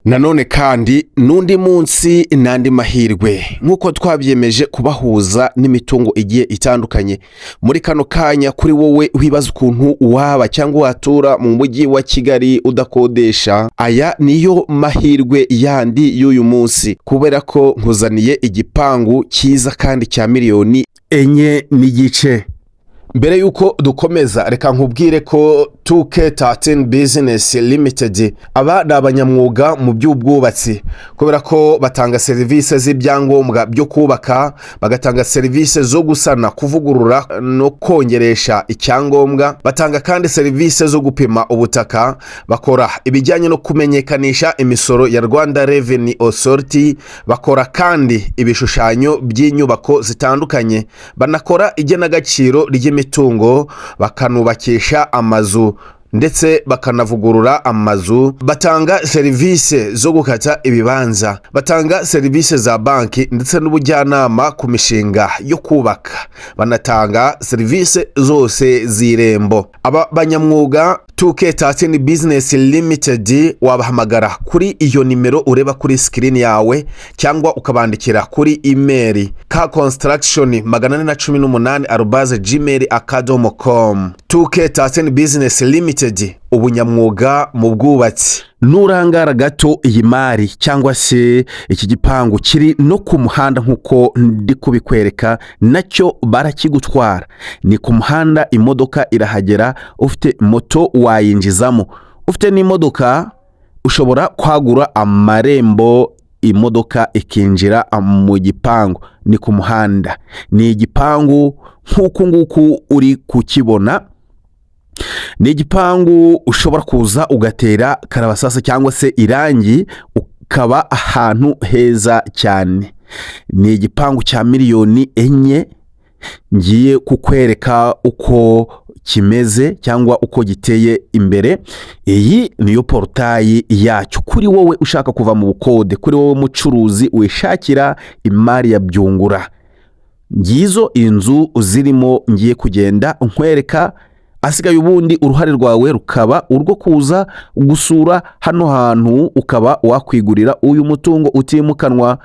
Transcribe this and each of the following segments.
Nanone kandi n'undi munsi n'andi mahirwe, nk'uko twabyemeje kubahuza n'imitungo igiye itandukanye. Muri kano kanya, kuri wowe wibaza ukuntu waba cyangwa watura mu mujyi wa Kigali udakodesha, aya niyo mahirwe yandi y'uyu munsi, kubera ko nkuzaniye igipangu cyiza kandi cya miliyoni 4.5. Mbere y'uko dukomeza, reka nkubwire ko 2K13 Business Limited, aba ni abanyamwuga mu by'ubwubatsi, kubera ko batanga serivisi z'ibyangombwa byo kubaka, bagatanga serivisi zo gusana, kuvugurura no kongeresha icyangombwa. Batanga kandi serivisi zo gupima ubutaka, bakora ibijyanye no kumenyekanisha imisoro ya Rwanda Revenue Authority, bakora kandi ibishushanyo by'inyubako zitandukanye, banakora igenagaciro ry'imitungo, bakanubakisha amazu ndetse bakanavugurura amazu. Batanga serivisi zo gukata ibibanza, batanga serivisi za banki ndetse n'ubujyanama ku mishinga yo kubaka, banatanga serivisi zose z'Irembo. Aba banyamwuga, 2K13 Business Limited, wabahamagara kuri iyo nimero ureba kuri screen yawe, cyangwa ukabandikira kuri email ka construction 418@gmail.com. 2K13 Business Limited, ubunyamwuga mu bwubatsi. Nurangara gato, iyi mari cyangwa se iki gipangu kiri no ku muhanda nk'uko ndi kubikwereka, nacyo barakigutwara. Ni ku muhanda, imodoka irahagera, ufite moto wayinjizamo, ufite n'imodoka ushobora kwagura amarembo, imodoka ikinjira mu gipangu. Ni ku muhanda, ni igipangu nk'uku nguku uri kukibona. Ni igipangu ushobora kuza ugatera karabasasa cyangwa se irangi, ukaba ahantu heza cyane. Ni igipangu cya miliyoni 4. Ngiye kukwereka uko kimeze cyangwa uko giteye imbere. Iyi niyo portail yacyo. Kuri wowe ushaka kuva mu bukode, kuri wowe mucuruzi wishakira imari ya byungura, ngizo inzu zirimo ngiye kugenda nkwereka. Asigaye ubundi uruhare rwawe rukaba urwo kuza gusura hano hantu, ukaba wakwigurira uyu mutungo utimukanwa.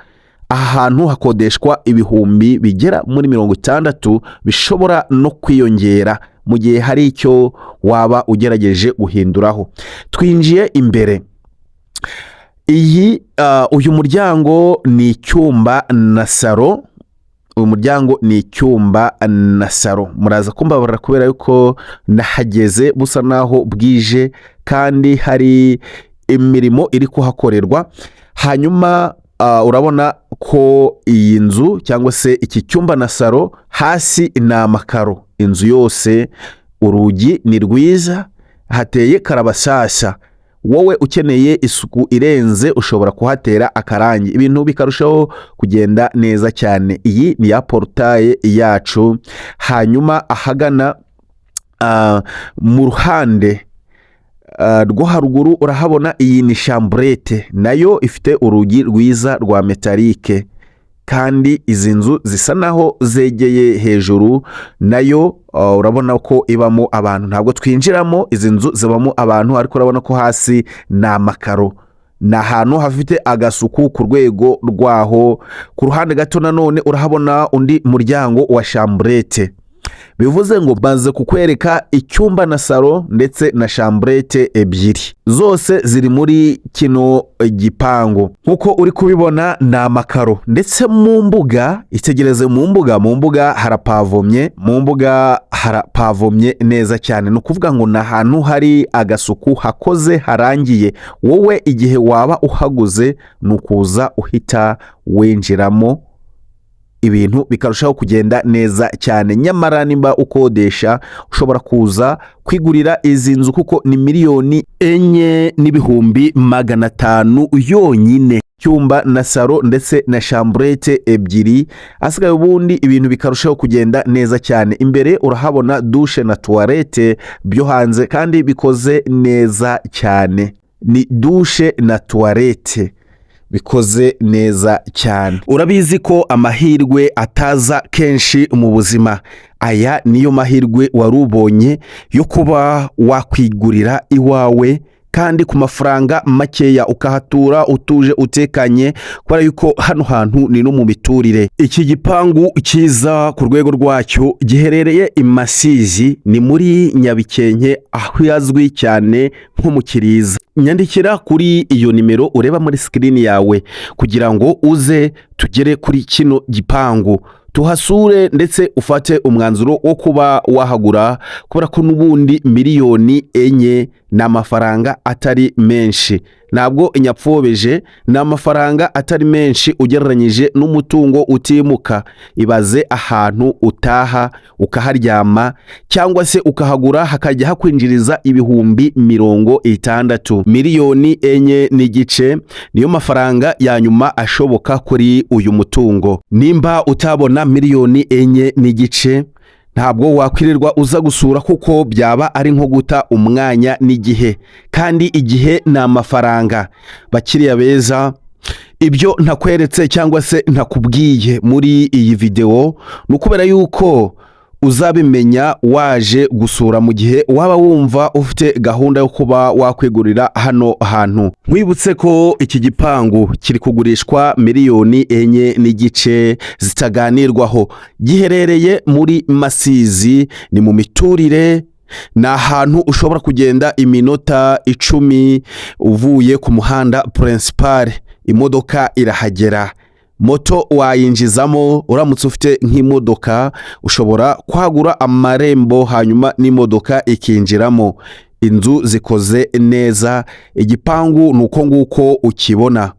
Aha hantu hakodeshwa ibihumbi bigera muri 60, bishobora no kwiyongera mu gihe hari icyo waba ugerageje guhinduraho. Twinjiye imbere. Iyi uyu muryango ni icyumba na salo. Uyu muryango ni icyumba na salo. Muraza kumbabarira kubera yuko nahageze busa naho bwije kandi hari imirimo iri kuhakorerwa. Hanyuma urabona ko iyi nzu cyangwa se iki cyumba na salo, hasi ni amakaro inzu yose, urugi ni rwiza, hateye karabasasa. Wowe ukeneye isuku irenze ushobora kuhatera akarangi, ibintu bikarushaho kugenda neza cyane. Iyi ni ya portail yacu. Hanyuma ahagana mu ruhande rwo haruguru urahabona iyi ni chambrette, nayo ifite urugi rwiza rwa métallique, kandi izi nzu zisa naho zegeye hejuru. Nayo urabona ko ibamo abantu. Ntabwo twinjiramo, izi nzu zibamo abantu, ariko urabona ko hasi ni amakaro, ni ahantu hafite agasuku ku rwego rwaho. Ku ruhande gato nanone urahabona undi muryango wa chambrette. Bivuze ngo maze kukwereka icyumba na salo ndetse na chambrette ebyiri, zose ziri muri kino gipangu. Nk'uko uri kubibona ni amakaro, ndetse mu mbuga, itegereze mu mbuga, mu mbuga harapavomye, mu mbuga harapavomye neza cyane. Ni ukuvuga ngo ni ahantu hari agasuku, hakoze, harangiye. Wowe igihe waba uhaguze ni ukuza uhita winjiramo, ibintu bikarushaho kugenda neza cyane. Nyamara nimba ukodesha, ushobora kuza kwigurira izi nzu, kuko ni miliyoni 4.500.000 yonyine, cyumba na salo ndetse na chambrette ebyiri. Asigaye ubundi ibintu bikarushaho kugenda neza cyane. Imbere urahabona douche na toilette byo hanze kandi bikoze neza cyane. Ni douche na toilette bikoze neza cyane. Urabizi ko amahirwe ataza kenshi mu buzima. Aya niyo mahirwe wari ubonye yo kuba wakwigurira iwawe. Kandi ku mafaranga makeya ukahatura utuje, utekanye, kubera yuko hano hantu ni no mu miturire. Iki gipangu cyiza ku rwego rwacyo giherereye i Masizi, ni muri Nyabikenke, aho yazwi cyane nko mu Kiriza. Nyandikira kuri iyo nimero ureba muri screen yawe kugira ngo uze tugere kuri kino gipangu, tuhasure, ndetse ufate umwanzuro wo kuba wahagura, kubera ko n'ubundi 4 miliyoni ni amafaranga atari menshi. Ntabwo nyapfobeje, ni amafaranga atari menshi ugereranyije n'umutungo utimuka. Ibaze ahantu utaha ukaharyama, cyangwa se ukahagura hakajya hakwinjiriza 60,000. 4.5 miliyoni niyo mafaranga ya nyuma ashoboka kuri uyu mutungo. Nimba utabona 4.5 miliyoni, ntabwo wakwirirwa uza gusura, kuko byaba ari nko guta umwanya n'igihe, kandi igihe ni amafaranga. Bakiriya beza, ibyo ntakweretse cyangwa se ntakubwiye muri iyi videwo ni ukubera yuko uzabimenya waje gusura, mu gihe waba wumva ufite gahunda yo kuba wakwigurira hano hantu. Nkwibutse ko iki gipangu kiri kugurishwa 4.5 miliyoni zitaganirwaho. Giherereye muri Masizi, ni mu miturire, ni ahantu ushobora kugenda iminota 10 uvuye ku muhanda principal. Imodoka irahagera, moto wayinjizamo. Uramutse ufite nk'imodoka, ushobora kwagura amarembo hanyuma n'imodoka ikinjiramo. Inzu zikoze neza, igipangu ni uko nguko ukibona.